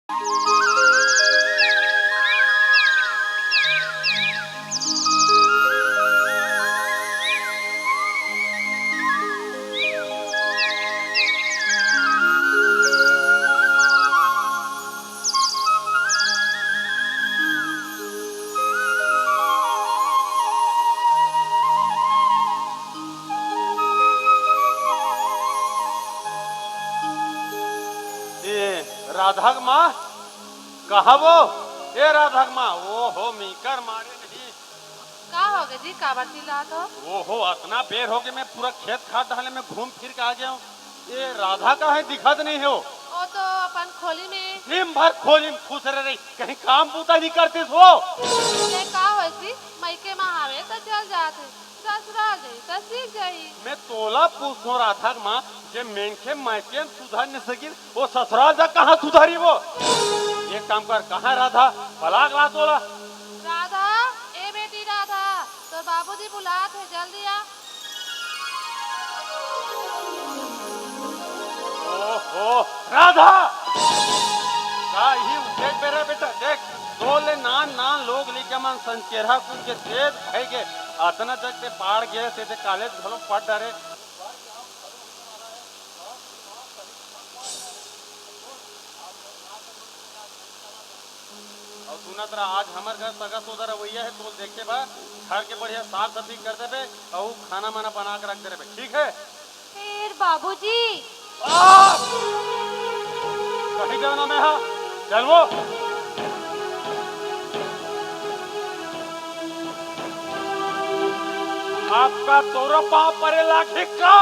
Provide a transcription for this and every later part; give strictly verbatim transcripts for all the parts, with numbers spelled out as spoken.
ए, राधा के माँ, कहाँ वो? ए, राधा के माँ, ओ हो, मीकर मारे नहीं। का होगे जी, काबर चिल्लात हो? ओ हो, अतना बेर होगे, मैं पूरा खेत खार डहर ले मैं घूम फिर के आ गया हूँ। ए, राधा कहाँ हे, दिखत नहीं हो? ओ तो अपन खोली में। दिन भर खोली में खुसरे रही, कहीं काम बूता नहीं करतिस वो? ले का होय जी, मइके म आवे त चल जात हे, ससुराल जाही त सीख जाही। मैं तोला पूछथों राधा के माँ, जे मनखे मइके म सुधर नहीं सकिस, वो ससुराल जा कहाँ सुधरही वो? एक काम कर, कहाँ हे राधा? बला के ला तोला। राधा, ए बेटी राधा, तोर बाबूजी बुलात हे, जल्दी आ। ओहो, राधा! का इही उठे के बेरा बेटा? देख, तोर ले नान नान लोग लइका मन संचेरहा कुन के तेज भई गे, अतना जग के बाढ़ गे, ते, ते कॉलेज घलो पढ़ डरे। अउ सुनत रहा, आज हमर घर सगा सोदर अवइया हे, तोल देखे बर घर के बढ़िया साफ सफाई कर देबे अउ खाना माना बना के रख दे रहे, ठीक है? फिर बाबूजी। आ! कहीं जाना मैं, हाँ, चल वो। आपका तोरा पाँव परे लागी का?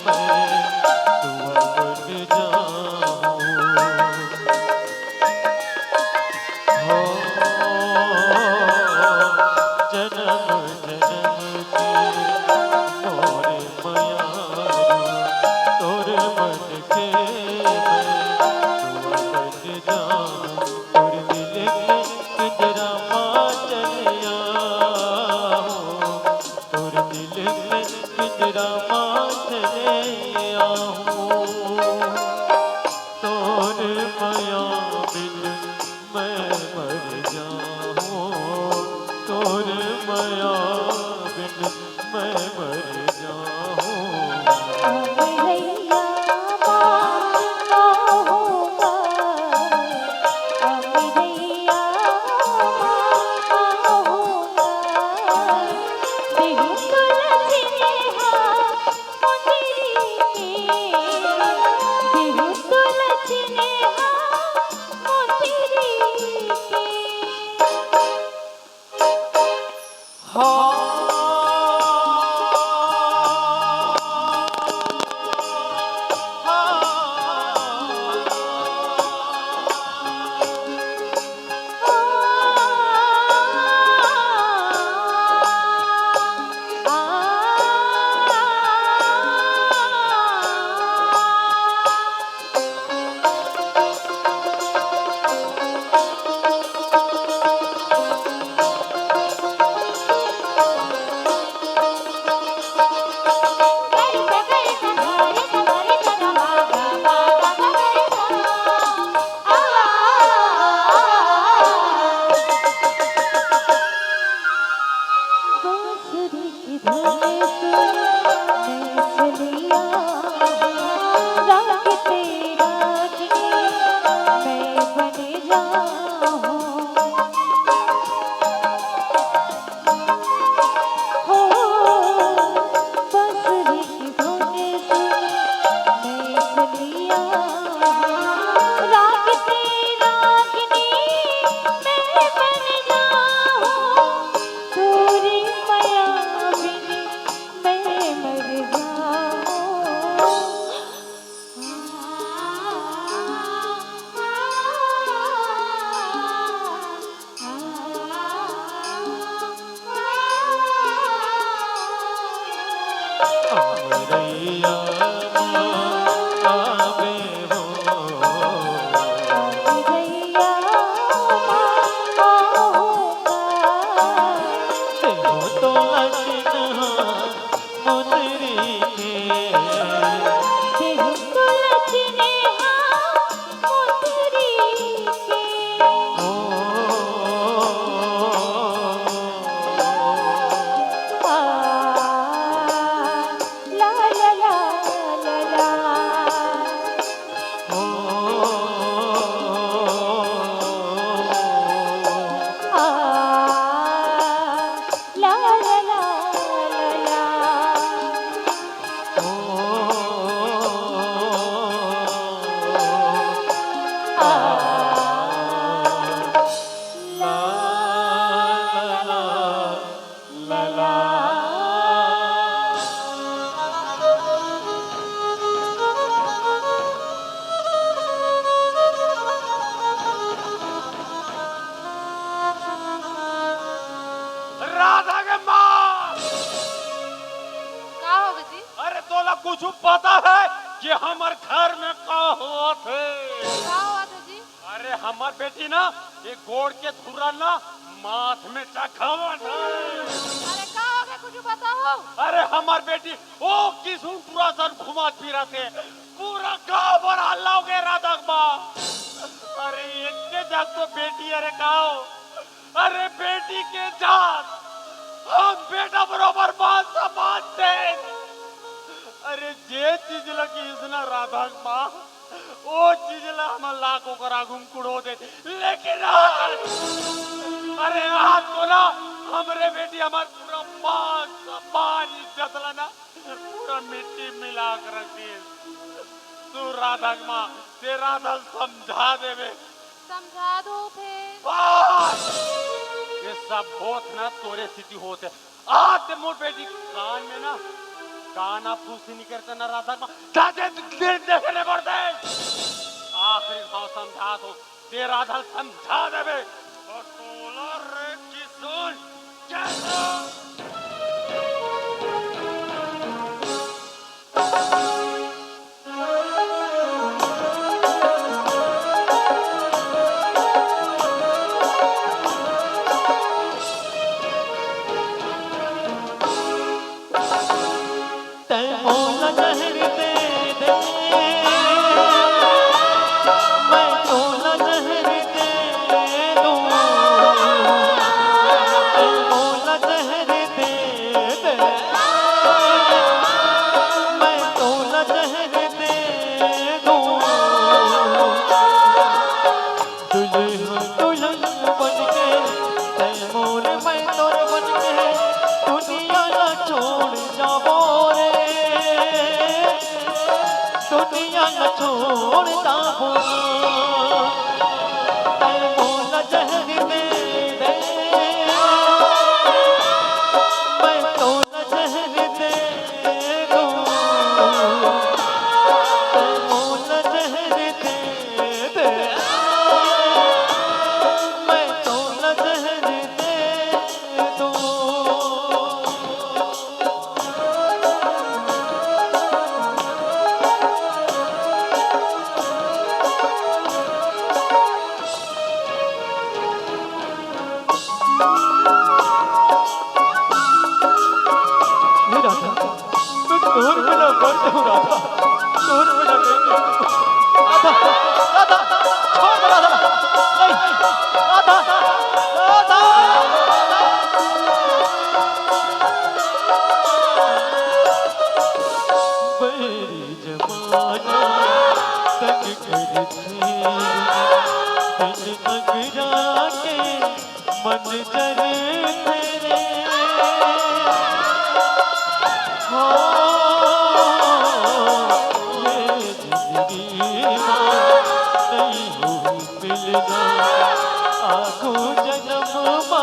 मैं दुआ बन जाऊं। हो, जन्म जन्म की मोर मयारू, तोर मन के मैं दुआ बन जाऊं। तोर दिल के पिंजरा मा चलिया हो, तोर दिल के पिंजरा मा चलिया हो। तोर मया बिन मैं मर जाऊं, तोर मया बिन मैं मर जाऊं। भैया मा कहूँगा, भैया मा कहूँगा, बिहू तुलसी नेहा मुंदरी के, बिहू तुलसी नेहा मुंदरी के। राधा के माँ। का होगे जी? अरे तोला कुछ पता है कि हमर घर में का होत हे? का होत हे जी? अरे हमर बेटी ना ये गोड़ के धुरा ना माथ में चघावत हे। अरे का होगे कुछ बताओ। अरे हमर बेटी ओ किसुन टुरा सन घुमात फिरत हे, पूरा गांव भर हल्ला होगे राधा के माँ। अरे एके जग तो बेटी अरे का हो, अरे बेटी के जात हम बेटा बरोबर मान सम्मान दे। अरे जे चीज ला किहिस ना राधा के माँ, ओ चीज ला हमन लाखों कर आगू म कुड़ो दे, लेकिन आज, अरे आज तो ना हमरे बेटी हमर पूरा मान सम्मान इज्जत ला ना पूरा मिट्टी मिला के रख दिस। तू राधा के माँ, ते राधा समझा देबे। समझा दो थे। बस! ये सब होत ना तोरे सेती होत हे। आज ते मोर बेटी कान में ना काना फूसी निकरते ना राधा मा, जाते दिल देखे ले पड़ते। आखिरी घाव समझात हों, ते राधा ल समझा देबे। अउ तोला रे किसुन, कैसा? तैं मोला जहर दे दे, मैं तोला जहर दे दूं। तैं मोला जहर दे दे, मैं तोला जहर दे दूं। दुल्हन दुल्हन बन के, तैं मोर मैं तोर बन के, दुनिया ला छोड़ जाबो रे, दुनिया ला छोड़ जाबो। तैं मोला जहर दे दे, मैं तोला जहर दे दूं। तैं मोला जहर दे दे, मैं तोला जहर दे दूं। हे राधा, मैं तोर बिना मर जाऊं राधा, तोर बिना नहीं जी सकूं। राधा, राधा, छोड़ दे राधा, नहीं, राधा, राधा। बैरी जमाना तंग करथे, बिन अंगरा के मन जरथे रे। हो, ये जिंदगी मा नहीं हो मिलना, आगू जन्म मा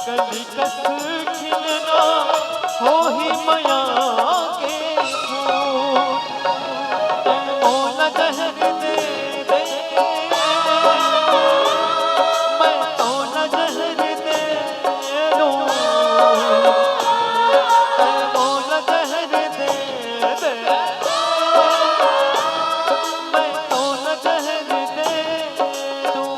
कली कस खिलना होही मया के फूल। तैं मोला जहर दे दे, मैं तोला जहर दे दूं। तैं मोला जहर दे दे, मैं तोला जहर दे दूं।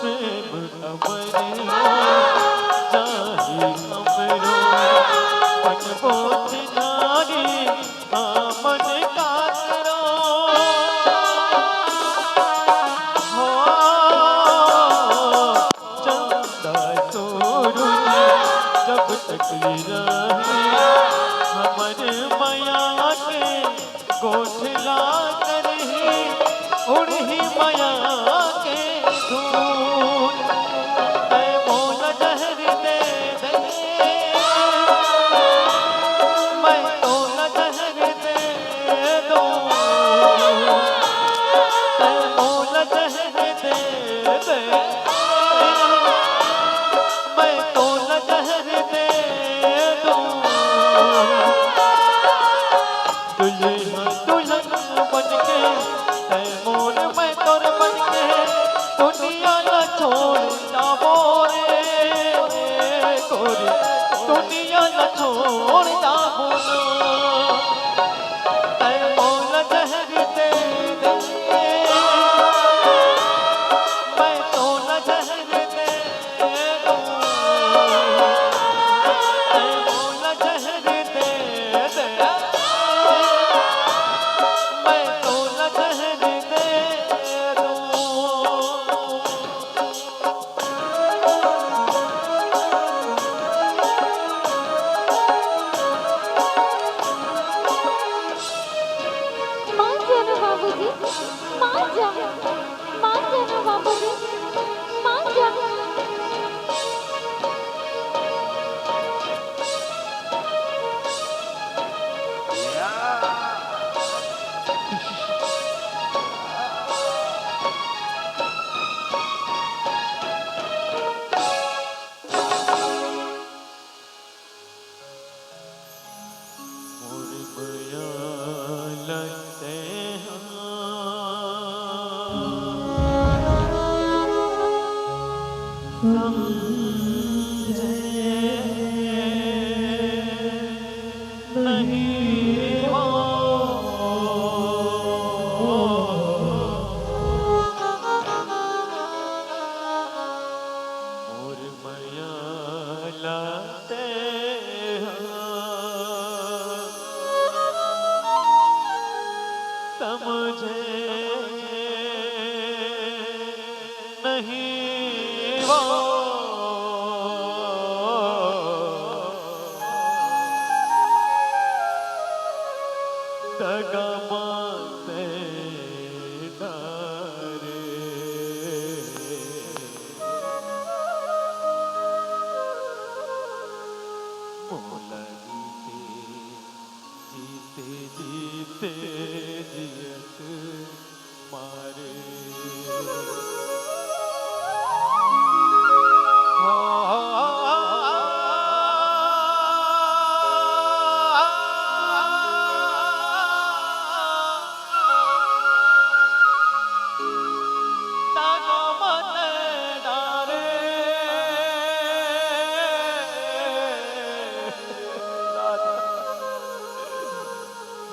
प्रेम अमर हो, चाहे अमर हो, बनबो चिन्हारी, हमन काकरो। हो, चंदा सूरज जब तक रहे, हमर मया के गोठला करही, उड़ही मया के धूल। तैं मोला जहर दे दे, मैं तोला जहर दे दूं। तैं मोला जहर दे दे, मैं तोला जहर दे दूं। दुल्हन दुल्हन बन के, तैं मोर मैं तोर बन के, दुनिया दुनिया ला छोड़ जाबो ना, तै मोला जहर दे दे, मैं तोला जहर दे दूं, तै मोला जहर दे दे, मैं तोला जहर दे दूं। मान जा ना बाबूजी, मान जा, मान जा ना बाबूजी, मान जा। मोर मया ला तैं हा समझे नहीं वो। मोर मया ला तैं हा समझे नहीं वो। दगा माते डारे। मोला जीते, जीते, जीते जियत मारे।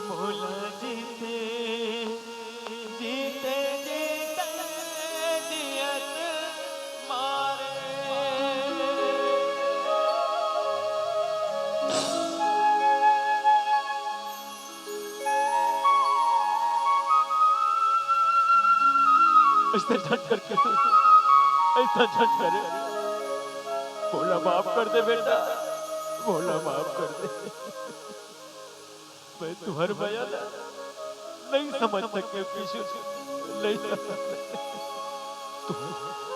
मोला जीते, जीते, जीते जियत मारे। ऐसा झट करके, ऐसा झट करे। मोला माफ कर दे बेटा, मोला माफ कर दे। मैं तुहर मया ला नहीं समझ सके किशोर, नहीं समझ सके। तुहर,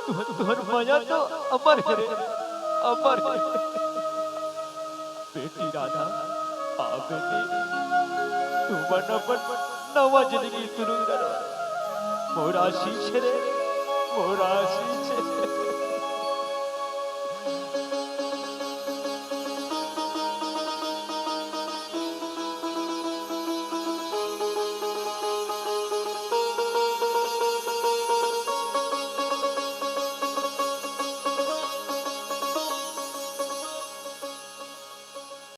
तुहर, तुहर मया तो अमर हे रे, अमर हे। बेटी राधा, आ बेटी, तुमन अपन नवा जिंदगी शुरू करो। मोर आशीष हे रे, मोर आशीष हे।